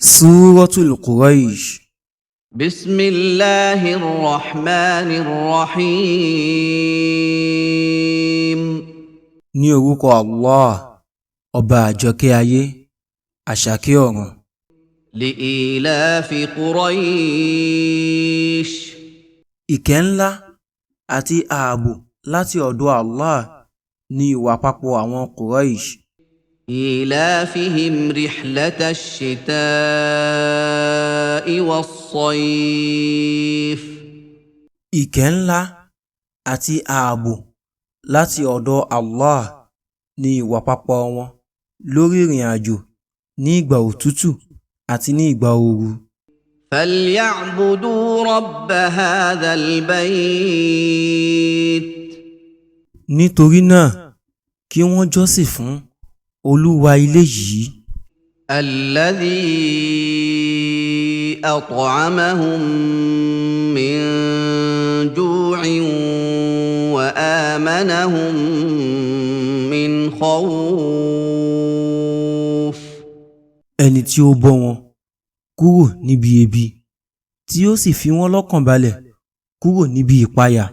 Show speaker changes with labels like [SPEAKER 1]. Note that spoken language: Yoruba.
[SPEAKER 1] Súrọ́tùl Quraysh.
[SPEAKER 2] بسم الله الرحمن الرحيم.
[SPEAKER 1] Ní orúkọ Allah, ọba àjọkẹ́ ayé, àṣàkẹ́ ọ̀run.
[SPEAKER 2] لإيلاف قريش.
[SPEAKER 1] Ìkẹ́ ńlá àti ààbò láti ọ̀dọ̀ Allah ní ìwà papọ̀ àwọn Quraysh.
[SPEAKER 2] إيلافهم رحلة الشتاء والصيف.
[SPEAKER 1] Ìkẹ́ ńlá àti ààbò láti ọ̀dọ̀ Allah ní ìwà papọ̀ wọn lórí ìrìn àjò ní ìgbà òtútù àti ní ìgbà ooru.
[SPEAKER 2] فليعبدوا رب هذا البيت.
[SPEAKER 1] Nítorí náà, kí wọ́n jọ́sìn fún Olúwa ilé yìí,
[SPEAKER 2] الذي أطعمهم من جوع وآمنهم من خوف.
[SPEAKER 1] Ẹni tí ó bọ́ wọn kúrò níbi ebi, tí ó sì fi wọ́n lọ́kàn balẹ̀ kúrò níbi ìpayà.